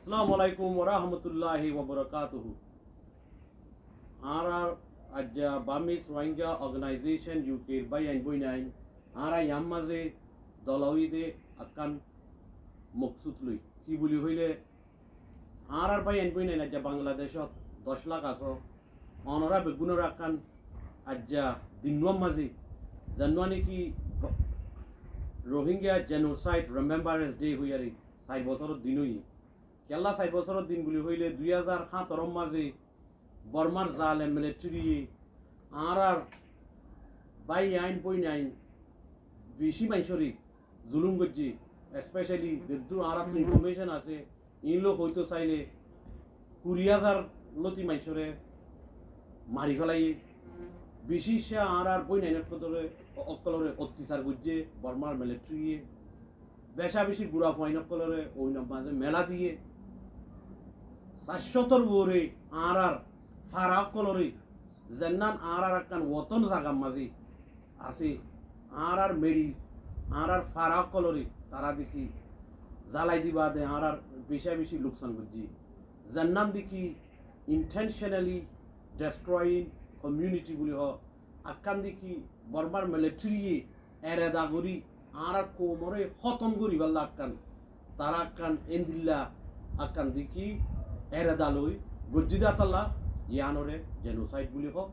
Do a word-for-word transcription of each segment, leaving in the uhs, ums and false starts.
Assalamu alaikum warahmatulláhi wabarakátuhu. Añárar aijja Burmese Rohingya Organization U K r báiyain bóinain, añára yián mazé dola óiye dé ekkán moksúd loi. Ki buli hoilé, añárar báiyain bóinain aijja Bangladecót doc lak asó, onorá beggúnor ekkán aijja dinnúar mazé, zennúa néki Rohingya Genocide Remembrance Day hoiyaré sair bosóror din óiye. Kiyólla sair bosóror din buli hoilé, dui házar háñtaror mazé Bormar zalem militariye añárar báiyain bóinain bicí maincóre zulúm goijjé, especially zeddúr añárattu information asé, iín loi hoito sailé kuri házar lóti maincóre mari félaiyé. Bicí issá añárar bóinain ókkolóre, ókkolóre ottásar goijjé Bormar militariye. Becá becí gura fuain ókkolóre oinor mazé mela diyé. Sair cótor uore añárar fara ókkolóre, zennán añárar ekkán woton zagar mazé asé, añárar meri, añárar fara ókkolóre tará deki zalai diba de añárar becá becí luksan goijjé. Zennán deki intentionally destroying community buli hoó, ekkán deki Bormar militariye ereda gorí añárar koumoré hótom goríballa ekkán, tará ekkán endilla ekkán deki ereda loi goijjé dé átolla, yiánoré genocide buli hoó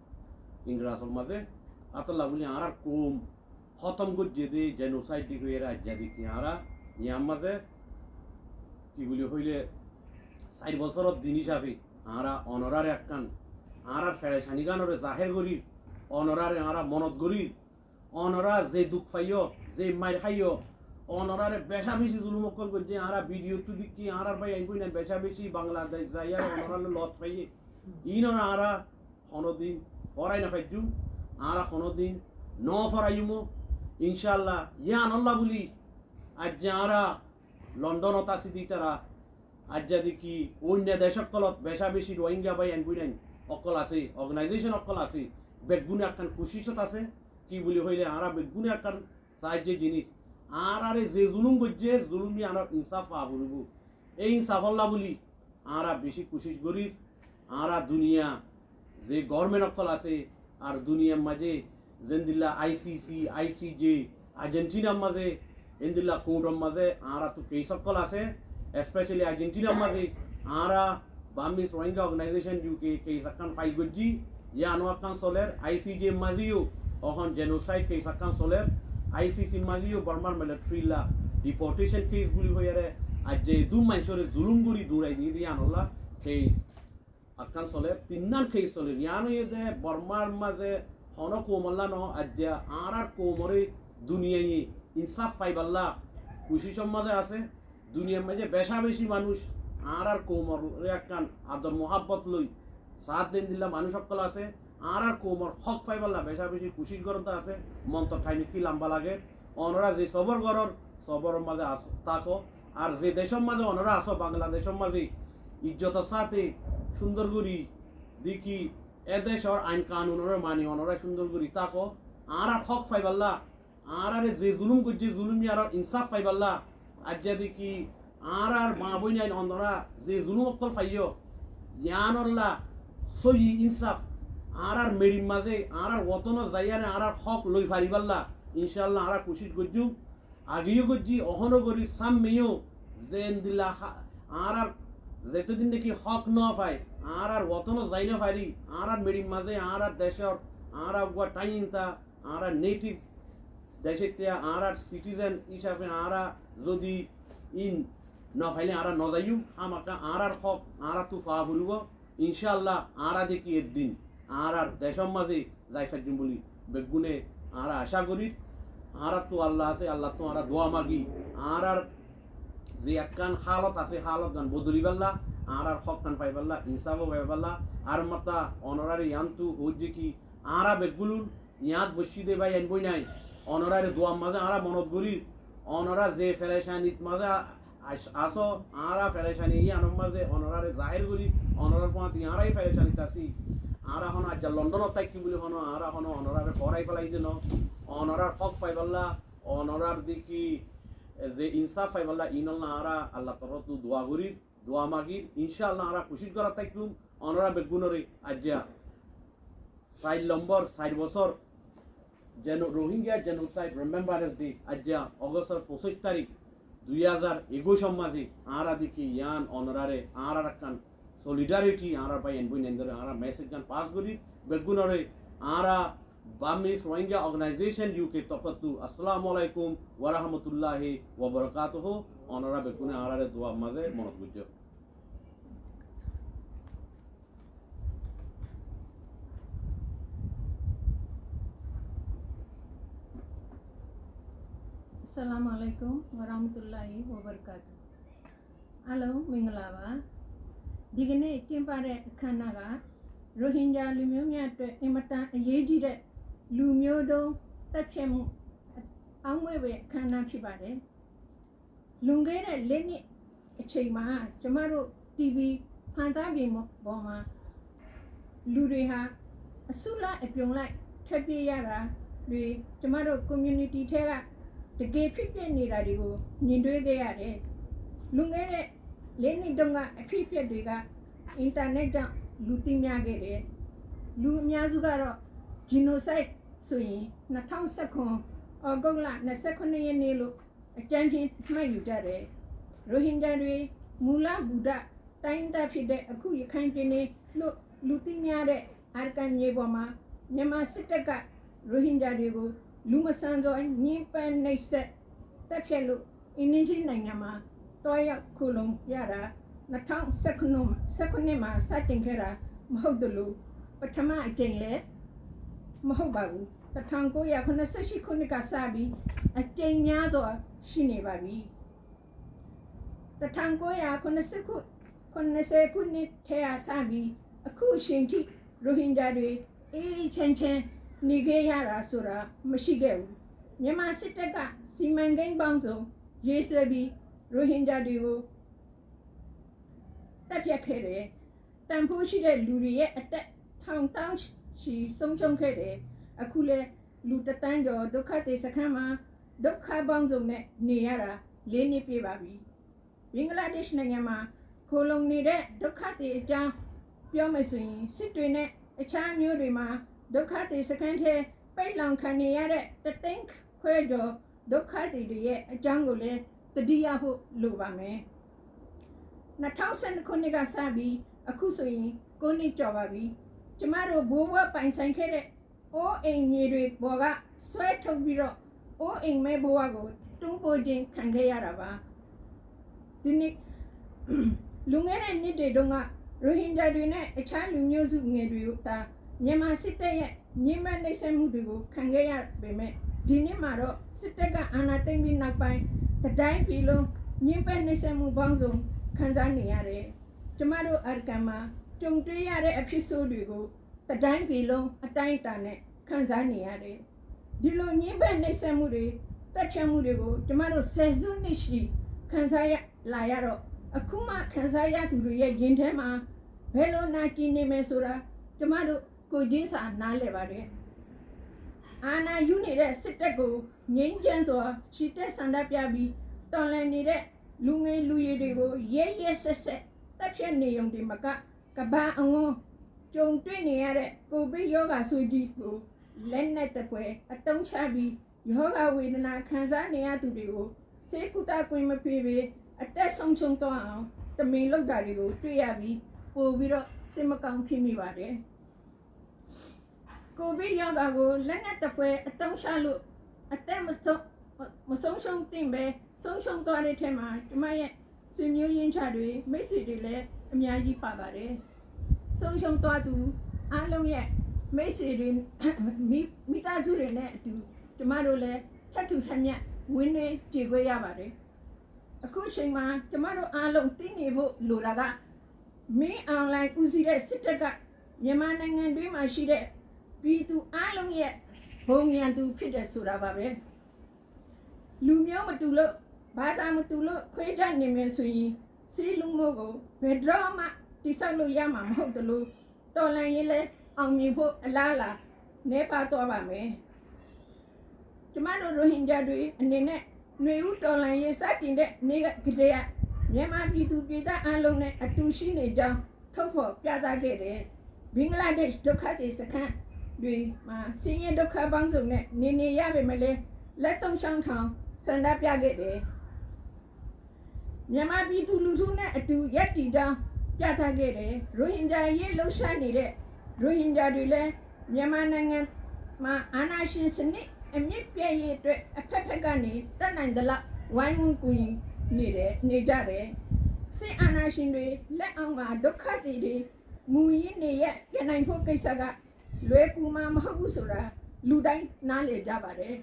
Ingrazor mazé. Átolla buli añárar koum hótom goijjé dé genocide deki hoiyére aijja deki añára yián mazé ki buli hoilé sair bosóror din hísafe añára onoráre ekkán añárar ferecanigánoré zahér gorír, onoráre añára monot gorír, onorá ze duk faiyó, ze mair háiyó, onoráre becá becí zulúm ókkol goijjé, añára video ttu deki, añárar báiyain bóinain becá becí Bangladec zaiyaré onorár loi lot faiyé. Iínoré añára honódin forai nofaijjúm, añára honódin noforaiyúmo. Incálla, yiánolla buli aijja añára Londonot así dé ítara, aijja deki oinno dec ókkolot becá becí Rohingya báiyain bóinain ókkol asé, organization ókkol asé, beggúne ekkán kucícot asé. Ki buli hoilé, añára beggúne ekkán saáijje jinis, añáráre ze zulúm goijjé, zulúm yiánor insáf faa foribó. Ei insáfolla buli añára bicí kucíc gorír. Añára duniya ze government ókkol asé, ar duniyar mazé zendilla I C C, I C J, Argentinar mazé endilla courtor mazé añárattu case ókkol asé, especially Argentinar mazé añára Burmese Rohingya Organization U K case ekkán file goijjí, yiáno ekkán solér, I C J mazé yó ehón genocide case ekkán solér, I C C mazé yó Bormar military lla deportation case buli hoiyére aijja edún maincóre zulúm gorí durai diyé dé yiánolla case ekkán solér, tinnán case solér. Yián óiye dé Bormar mazé honó koumolla no, aijja añárar koumoré duniyaye insáf faibálla kucícor mazé asé. Duniyar mazé becá becí manúic añárar koumoré ekkán ador muhábbot loi saát de endilla manúic ókkol asé. Añárar koumor hók faibálla becá becí kucíc goródde asé. Montor thaim ki lamba lage. Onorá ze sobor gorór, soboror mazé asó, táko. Ar ze decór mazé onorá asó, Bangladecór mazé, ijjotor sáte cúndor gorí deki e decór ain kanunoré mani onorá cúndor gorí táko. Añárar hók faibálla, añáráre ze zulúm goijjé, zulúm yiánor insáf faibálla, aijja deki añárar maa bóinain onorá ze zulúm ókkol faiyó, yiánolla sóiyi insáf añárar meçir mazé, añárar wotonot zaiyáre añárar hók loi faribálla, incálla añára kucíc goijjúm. Age yó goijjí, ehóno gorí, sámme yó, ze endilla há-, añárar zetodin naki hók no fai, añárar wotonot zai no fari, añárar meçir mazé, añárar decór, añárar uggwá thaim inta, añárar native decór ttu, añárar citizen hísafe añára zodi ín no faile añára no zaiyum, hámaká añárar hók añárattu faa foribó. Incálla, añára deki eddin añárar decór mazé zai faijjum buli beggúne añára acá gorír. Añárattu Alla asé, Allattu añára dua magi. Añárar ze ekkán hálot asé, hálotgán bodolibálla, añárar hókkán faibálla, insáf faibálla. Ar mata onoráre yiántu hoijjé ki, añára beggúlun yiáñt boiccí dé báiyain bóinain, onoráre duar mazé añára monot gorír. Onorá ze ferecanit mazé a-, as-, asó, añára ferecani yiánor mazé onoráre zahér gorí, onorár fúañti añára yó ferecanit así. Añára honó aijja Londonot táikki buli honó, añára honó onoráre foórai félai dé no. Onorár hók faibálla, onorár deki, e, ze insáf faibálla, iínolla añára Allar torfóttu dua gorír. dua magir, incálla añára kucíc gorát táikkum, onorá beggúnoré aijja sair lombor, sair bosór jeno-, Rohingya Genocide Remembrance Day, aijja Augustor fosíc tarík, dui házar ekuicor mazé, añára dekí yián onoráre, añárar ekkán solidarity, añárar bái en bóin endóre, añára message gán pass gorír, beggúnoré añára Burmese Rohingya Organization U K tofóttu, Assalamu alaikum wa rahmatullahi wa barakatuhu. Onorá beggúne añáráre duar mazé monot goijjó. Assalamu alaikum warahmatullahi wabarakatuh. Alo minglawa. Digini timpare kanaga Rohingya lumyo mya twe imata yejire lumyo do tapyam angwe we kana pibare. လွန်ခဲ့တဲ့ လေးနှစ်အချိန်မှာ ကျမတို့ တီဗီ ဖန်သားပြင်ပေါ်မှာ လူတွေဟာ အစုလိုက်အပြုံလိုက် ထွက်ပြေးရတာတွေ ကျမတို့ community ထဲက တကယ်ဖြစ်ပျက်နေတာတွေကို မြင်တွေ့ခဲ့ရတယ်။ လွန်ခဲ့တဲ့ လေးနှစ်တုန်းက အဖြစ်အပျက်တွေက internet ကြောင့် လူသိများခဲ့တယ်။ လူအများစုကတော့ genocide ဆိုရင် နှစ်ထောင့်ဆယ့်ခုနစ် ဩဂုတ်လ နှစ်ဆယ့်ခုနစ်ရက်နေ့လို့ အကြမ်းဖျဉ်းမှတ်ယူကြတယ်။ ရိုဟင်ဂျာတွေ မူလဘူတတိုင်းရင်းသားဖြစ်တဲ့ အခုရခိုင်ပြည်နယ်လို့ လူသိများတဲ့ အာရကန်မြေပေါ်မှာ မြန်မာစစ်တပ်က ရိုဟင်ဂျာတွေကို လူမဆန်စွာ ညှဉ်းပန်းနှိပ်စက် သတ်ဖြတ်လို့ အိမ်နီးချင်းနိုင်ငံမှာ သွားရောက်ခိုလှုံရတာ နှစ်ထောင့်ဆယ့်ခုနစ်မှာ စတင်ခဲ့တာ မဟုတ်သလို ပထမအကြိမ်လည်း မဟုတ်ပါဘူး။ တစ်ထောင်ကိုးရာခုနစ်ဆယ့်ရှစ်ခုနှစ်ကစပြီး အကြိမ်များစွာ ရှိနေပါပြီ။ တစ်ထောင်ကိုးရာခုနစ်ဆယ့်ခု၊ ခုနစ်ဆယ်ခုနှစ်ထဲကစပြီး အခုအချိန်ထိ ရိုဟင်ဂျာတွေ အေးအေးချမ်းချမ်း နေခဲ့ရတာဆိုတာ မရှိခဲ့ဘူး။ မြန်မာစစ်တပ်က စီမံကိန်းပေါင်းစုံ ရေးဆွဲပြီး ရိုဟင်ဂျာတွေကို သတ်ဖြတ်ခဲ့တယ်။ တန်ဖိုးရှိတဲ့လူတွေရဲ့အသက် ထောင်သောင်းချီ ဆုံးရှုံးခဲ့တယ်။ အခုလည်း လူတစ်သန်းကျော် ဒုက္ခသည်စခန်းမှာ ဒုက္ခပေါင်းစုံနဲ့ နေရတာ လေးနှစ်ပြည့်ပါပြီ။ ဘင်္ဂလားဒေ့ရှ်နိုင်ငံမှာ ခိုလှုံနေတဲ့ ဒုက္ခသည်အကြောင်း ပြောမယ်ဆိုရင် စစ်တွေနဲ့ အခြားမြို့တွေမှာ ဒုက္ခသည်စခန်းထဲ ပိတ်လှောင်ခံနေရတဲ့ တစ်သိန်းခွဲကျော် ဒုက္ခသည်တွေရဲ့အကြောင်းကိုလည်း သတိရဖို့လိုပါမယ်။ နှစ်ထောင့်ဆယ့်နှစ်ခုနှစ်ကစပြီး အခုဆိုရင် ကိုးနှစ်ကျော်ပါပြီ။ ကျမတို့ ဘိုးဘွားပိုင်ဆိုင်ခဲ့တဲ့ အိုးအိမ်မြေတွေပေါ်က ဆွဲထုတ်ပြီးတော့ အိုးအိမ်မဲ့ဘဝကို တွန်းပို့ခြင်းခံခဲ့ရတာပါ။ ဒီနေ့ လွန်ခဲ့တဲ့နှစ်တွေတုန်းက ရိုဟင်ဂျာတွေနဲ့ အခြားလူမျိုးစုငယ်တွေသာ မြန်မာစစ်တပ်ရဲ့ ညှဉ်းပန်းနှိပ်စက်မှုတွေကို ခံခဲ့ရပေမဲ့ ဒီနှစ်မှာတော့ စစ်တပ်က အာဏာသိမ်းပြီးနောက်ပိုင်း တစ်တိုင်းပြည်လုံး ညှဉ်းပန်းနှိပ်စက်မှုပေါင်းစုံ ခံစားနေရတယ်။ ကျမတို့ အာရကန်မှာ ကြုံတွေ့ရတဲ့ အဖြစ်ဆိုးတွေကို တစ်တိုင်းပြည်လုံး အတိုင်းအတာနဲ့ ခံစားနေရတယ်။ ဒီလို ညှဉ်းပန်းနှိပ်စက်မှုတွေ၊ သတ်ဖြတ်မှုတွေကို ကျမတို့ ဆယ်စုနှစ်ချီ ခံစားရ၊ လာရတော့ အခုမှ ခံစားရသူတွေရဲ့ ရင်ထဲမှာ ဘယ်လိုနာကျင်နေမယ်ဆိုတာ ကျမတို့ ကိုယ်ချင်းစာ နားလည်ပါတယ်။ အာဏာယူနေတဲ့ စစ်တပ်ကို ငြိမ်းချမ်းစွာ ချီတက်ဆန္ဒပြပြီး တော်လှန်နေတဲ့ လူငယ်လူရွယ်တွေကို ရက်ရက်စက်စက် သတ်ဖြတ်နေရုံတင်မက ကမ္ဘာအဝန်း ကြုံတွေ့နေရတဲ့ ကိုဗစ်ရောဂါဆိုးကြီးကို လက်နက်သဖွယ် အသုံးချပြီး ရောဂါဝေဒနာ ခံစားနေရသူတွေကို ဆေးကုသခွင့်မပေးဘဲ အသက်ဆုံးရှုံးသွားအောင် တမင်လုပ်တာတွေကို တွေ့ရပြီး ပိုပြီးတော့ စိတ်မကောင်းဖြစ်မိပါတယ်။ ကိုဗစ်ရောဂါကို လက်နက်သဖွယ် အသုံးချလို့ အသက်မဆုံး၊ မဆုံးရှုံးသင့်ဘဲ ဆုံးရှုံးသွားတဲ့ထဲမှာ ကျမရဲ့ ဆွေမျိုးရင်းချားတွေ၊ မိတ်ဆွေတွေလည်း အများကြီးပါပါတယ်။ ဆုံးရှုံးသွားသူအားလုံးရဲ့ မိတ်ဆွေတွေ၊ မိ၊ မိသားစုတွေနဲ့အတူ ကျမတို့လည်း ထပ်တူထပ်မျှ ဝမ်းနည်းကြေကွဲရပါတယ်။ အခုအချိန်မှာ ကျမတို့အားလုံး သိနေဖို့လိုတာက မင်းအောင်လှိုင်ဦးစီးတဲ့ စစ်တပ်က မြန်မာနိုင်ငံတွင်းမှာရှိတဲ့ ပြည်သူအားလုံးရဲ့ ဘုံရန်သူဖြစ်တယ်ဆိုတာပါပဲ။ လူမျိုးမတူလို့၊ ဘာသာမတူလို့ ခွဲခြားနေမယ်ဆိုရင် စည်းလုံးမှုကို ဘယ်တော့မှ တည်ဆောက်လို့ရမှာ မဟုတ်သလို တော်လှန်ရေးလည်း အောင်မြင်ဖို့ အလားအလာ နည်းပါးသွားပါမယ်။ ကျမတို့ ရိုဟင်ဂျာတွေအနေနဲ့ နွေဦးတော်လှန်ရေး စတင်တဲ့နေ့ကတည်းက မြန်မာပြည်သူပြည်သားအားလုံးနဲ့အတူရှိနေကြောင်း ထုတ်ဖော်ပြသခဲ့တယ်။ ဘင်္ဂလားဒေ့ရှ်ဒုက္ခသည်စခန်းတွေမှာ ဆင်းရဲဒုက္ခပေါင်းစုံနဲ့နေနေရပေမဲ့လည်း လက်သုံးချောင်းထောင်ဆန္ဒပြခဲ့တယ်။ မြန်မာပြည်သူလူထုနဲ့အတူရပ်တည်ကြောင်းပြသခဲ့တယ်။ ရိုဟင်ဂျာအရေးလှုပ်ရှားနေတဲ့ရိုဟင်ဂျာတွေလည်း မြန်မာနိုင်ငံမှာအာဏာရှင်စနစ်အမြစ်ပြတ်ရေးအတွက်အဖက်ဖက်ကနေတတ်နိုင်သလောက်ဝိုင်းဝန်းကူညီနေတယ်နေကြတယ်။ စစ်အာဏာရှင်တွေလက်အောက်မှာဒုက္ခသည်တွေမူရင်းနေရပ်ပြန်နိုင်ဖို့ကိစ္စကလွယ်ကူမှာမဟုတ်ဘူးဆိုတာလူတိုင်းနားလည်ကြပါတယ်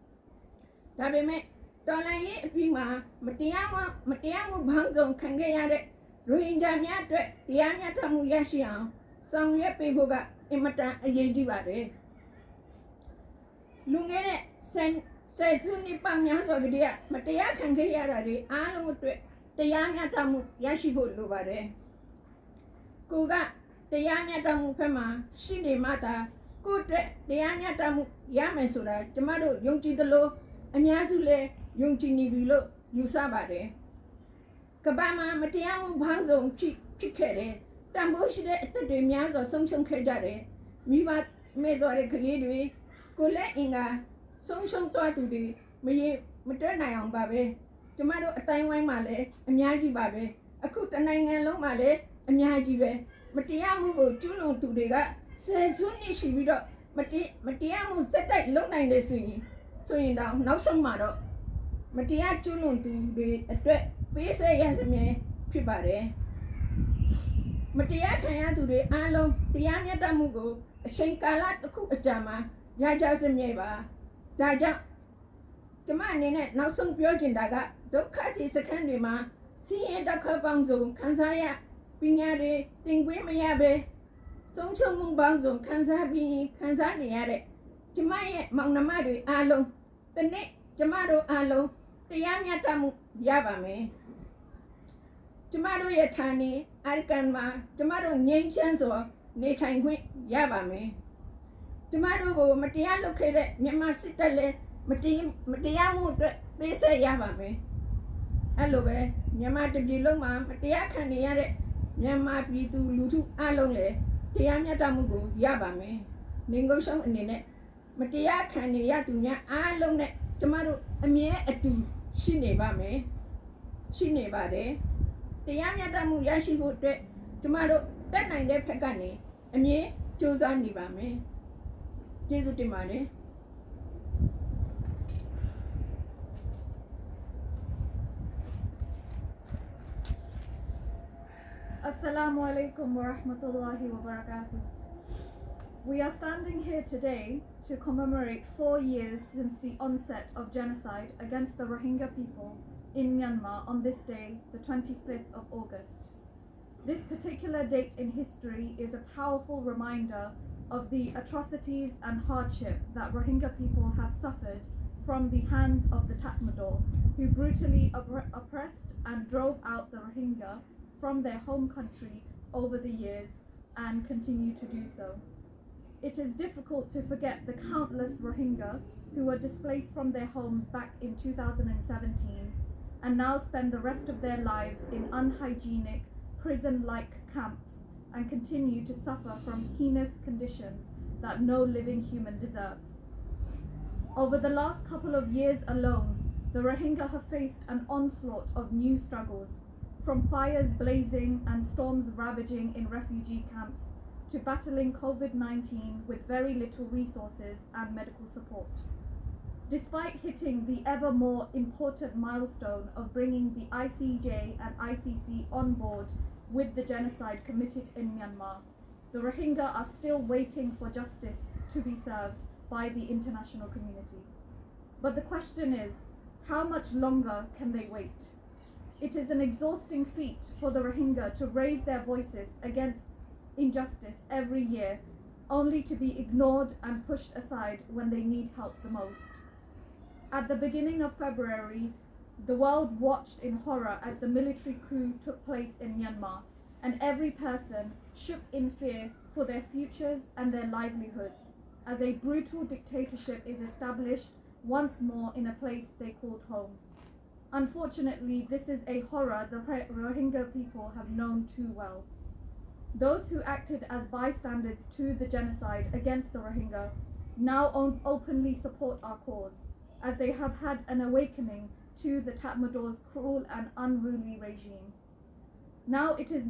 ။ ဒါပေမဲ့တော်လှန်ရေးအပြီးမှာမတရားမမတရားမှုပေါင်းစုံခံခဲ့ရတဲ့ရိုဟင်ဂျာများအတွက်တရားမျှတမှုရရှိအောင်ဆောင်ရွက်ပေးဖို့ကအင်မတန်အရေးကြီးပါတယ်။ လွန်ခဲ့တဲ့ဆယ်ဆယ်စုနှစ်ပေါင်းများစွာကတည်းကမတရားခံခဲ့ရတာတွေအားလုံးအတွက်တရားမျှတမှုရရှိဖို့လိုပါတယ်။ ကိုယ်ကတရားမျှတမှုဘက်မှာရှိနေမှသာကိုယ့်အတွက်တရားမျှတမှုရမယ်ဆိုတာကျမတို့ယုံကြည်သလိုအများစုလည်းယုံကြည်နေပြီလို့ယူဆပါတယ်။ ကမ္ဘာမှာမတရားမှုပေါင်းစုံဖြစ်ဖြစ်ခဲ့တယ်။ တန်ဖိုးရှိတဲ့အသက်တွေများစွာဆုံးရှုံးခဲ့ကြတယ်။ မိဘမဲ့သွားတဲ့ကလေးတွေ၊ ကိုယ်လက်အင်္ဂါဆုံးရှုံးသွားသူတွေမရေမတွက်နိုင်အောင်ပါပဲ။ ကျမတို့အသိုင်းအဝိုင်းမှာလည်းအများကြီးပါပဲ။ အခုတနိုင်ငံလုံးမှာလည်းအများကြီးပဲ။ မတရားမှုကိုကျူးလွန်သူတွေကဆယ်စုနှစ်ရှိပြီးတော့မတမတရားမှုဆက်တိုက်လုပ်နိုင်တယ်ဆိုရင်ဆိုရင်တောင်နောက်ဆုံးမှာတော့မတရားကျူးလွန်သူတွေအတွက်ပေးဆပ်ရစမြဲဖြစ်ပါတယ်။ မတရားခံရသူတွေအားလုံးတရားမျှတမှုကိုအချိန်ကာလတစ်ခုအကြာမှာရကြစမြဲပါ။ ဒါကြောင့်ကျမအနေနဲ့နောက်ဆုံးပြောချင်တာကဒုက္ခသည်စခန်းတွေမှာဆင်းရဲဒုက္ခပေါင်းစုံခံစားရပညာတွေသင်ခွင့်မရဘဲဆုံးရှုံးမှုပေါင်းစုံခံစားပြီးခံစားနေရတဲ့ကျမရဲ့မောင်နှမတွေအားလုံးတစ်နေ့ကျမတို့အားလုံးတရားမျှတမှုရပါမယ်။ ကျမတို့ရဲ့ဌာနေအာရကန်မှာကျမတို့ငြိမ်းချမ်းစွာနေထိုင်ခွင့်ရပါမယ်။ ကျမတို့ကိုမတရားလုပ်ခဲ့တဲ့မြန်မာစစ်တပ်လည်းမတရားမတရားမှုအတွက်ပေးဆပ်ရပါမယ်။ အဲ့လိုပဲမြန်မာတစ်ပြည်လုံးမှာမတရားခံနေရတဲ့မြန်မာပြည်သူလူထုအားလုံးလည်းတရားမျှတမှုကိုရပါမယ်။ နေငုံရှုံးအနေနဲ့မတရားခံနေရသူများအားလုံးနဲ့ကျမတို့အမြဲအတူရှိနေပါမယ်။ ရှိနေပါတယ်။ တရားမျှတမှုရရှိဖို့အတွက်ကျမတို့တတ်နိုင်တဲ့ဘက်ကနေအမြဲကြိုးစားနေပါမယ်။ ကျေးဇူးတင်ပါတယ်။ Assalamu alaikum wa rahmatullahi wa barakatuh. We are standing here today to commemorate four years since the onset of genocide against the Rohingya people in Myanmar on this day, the twenty-fifth of August. This particular date in history is a powerful reminder of the atrocities and hardship that Rohingya people have suffered from the hands of the Tatmadaw, who brutally oppre-, oppressed and drove out the Rohingya from their home country over the years and continue to do so. It is difficult to forget the countless Rohingya who were displaced from their homes back in two thousand and seventeen and now spend the rest of their lives in unhygienic, prison-like camps and continue to suffer from heinous conditions that no living human deserves. Over the last couple of years alone, the Rohingya have faced an onslaught of new struggles, from fires blazing and storms ravaging in refugee camps to battling COVID nineteen with very little resources and medical support. Despite hitting the ever more important milestone of bringing the I C J and I C C on board with the genocide committed in Myanmar, the Rohingya are still waiting for justice to be served by the international community. But the question is, how much longer can they wait? It is an exhausting feat for the Rohingya to raise their voices against injustice every year, only to be ignored and pushed aside when they need help the most. At the beginning of February, the world watched in horror as the military coup took place in Myanmar, and every person shook in fear for their futures and their livelihoods as a brutal dictatorship is established once more in a place they called home. Unfortunately, this is a horror the Rohingya people have known too well. Those who acted as bystanders to the genocide against the Rohingya now openly support our cause, as they have had an awakening to the Tatmadaws' cruel and unruly regime. Now it is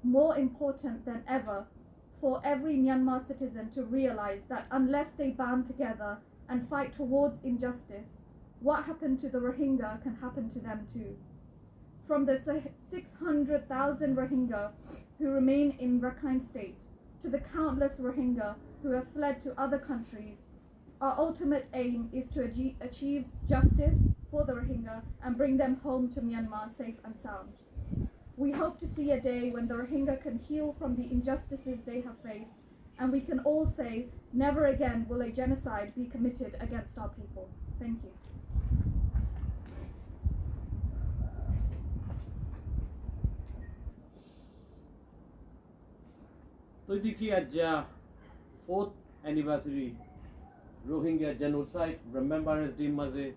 more important than ever for every Myanmar citizen to realize that unless they band together and fight towards injustice, what happened to the Rohingya can happen to them too. From the six hundred thousand Rohingya who remain in Rakhine State to the countless Rohingya who have fled to other countries, our ultimate aim is to achieve justice for the Rohingya and bring them home to Myanmar safe and sound. We hope to see a day when the Rohingya can heal from the injustices they have faced, and we can all say, "Never again will a genocide be committed against our people." Thank you. Tói deki aijja fourth anniversary Rohingya Genocide Remembrance Day mazé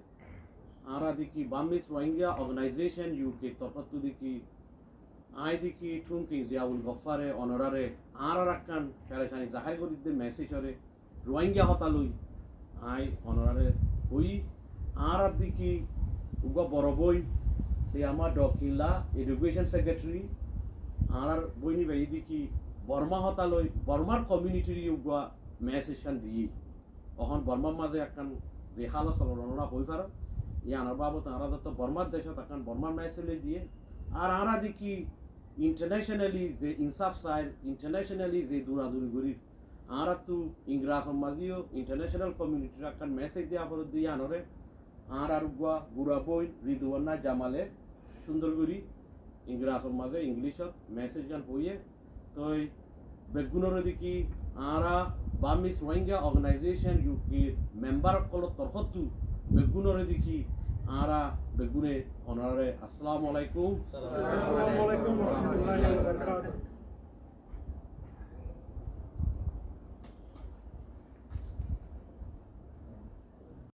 añára deki Burmese Rohingya Organization U K torfóttu deki añí deki Thung King Ziaul Gopharé onoráre añárar ekkán ferecani zahér gorídde message ore Rohingya hotá loi añí onoráre hoói, añárar deki uggwá boro bóin, se añár Dokinla Education Secretary, añárar bóini bái deki Borma hotá loi, Bormar community re uggwá message hán diyé. Ehón Bormar mazé ekkán ze hálot solor onorá hoói faro, yíanor babote añára zotó Bormar decót ekkán Bormar message loi diyé. Ar añára deki internationally ze insaf sair, internationally ze duraduri gorír, añárattu Ingrasor mazé yó international community re ekkán message diya foredde yíanore, añárar uggwá gura bóin Ridwana Jamale cúndor gorí Ingrasor mazé Englishot message gán hoiyé. Tói beggúnore deki añára Burmese Rohingya Organization U K member ókkolor torfóttu beggúnore deki añára beggúne onoráre assalamu alaikum. Assalamu alaikum warahmatullahi wabarakatuh.